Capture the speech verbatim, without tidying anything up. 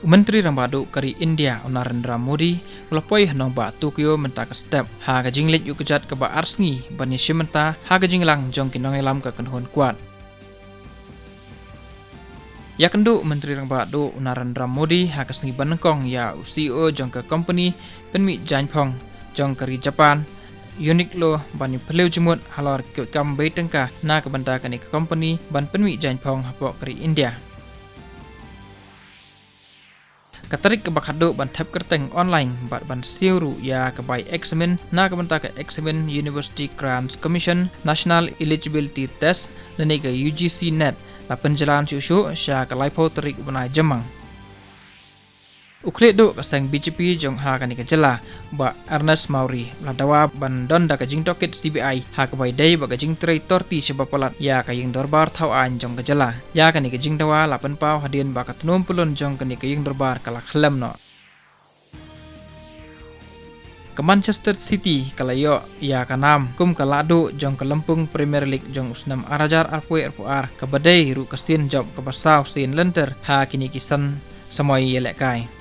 U Myntri Rangbah Duh ka ri India, u Narendra Modi, u la poi ha nongbah Tokyo mynta ka step ha ka jingleit ïuh kjat kaba ar sngi ban ïashim bynta ha ka jingïalang jong ki nongïalam ka kynhun Quad. Ïakynduh u Myntri Rangbah Duh u Narendra Modi ha ka sngi ba nyngkong ïa u C E O jong ka kompani pynmih jaiñphong jong ka ri Japan, Uniqlo, ban ïaphylliew jingmut halor ki kam bei tyngka na ka bynta kane ka kompani ban pynmih jaiñphong hapoh ka ri India. Ka tarik kaba khatduh ban thep kyrteng online bad ban siew ruh ïa ka bai eksamin na ka bynta ka Exam University Grants Commission National Eligibility Test lane ka U G C NET la pynjlan shuh shuh sha ka laiphew tarik u bnai Jymmang. U khlieh duh ka seng B J P jong ha kane ka jylla, Bah Ernest Mawrie, la dawa ban don da ka jingtohkit C B I ha kaba ïadei bad ka jingtrei torti shaba palat ïa ka ïing dorbar thaw aiñ jong ka jylla. Ïa kane ka jingdawa la pynpaw hadien ba ka tnum pyllun jong kane ka ïing dorbar ka la khlem noh. Ka Manchester City ka la ïoh ïa ka nam kum ka lahduh jong ka lympung Premier League jong u snem ar hajar arphew arphew ar, kaba dei ruh ka sien jop kaba saw sien lynter ha kine ki san samoi ïalehkai.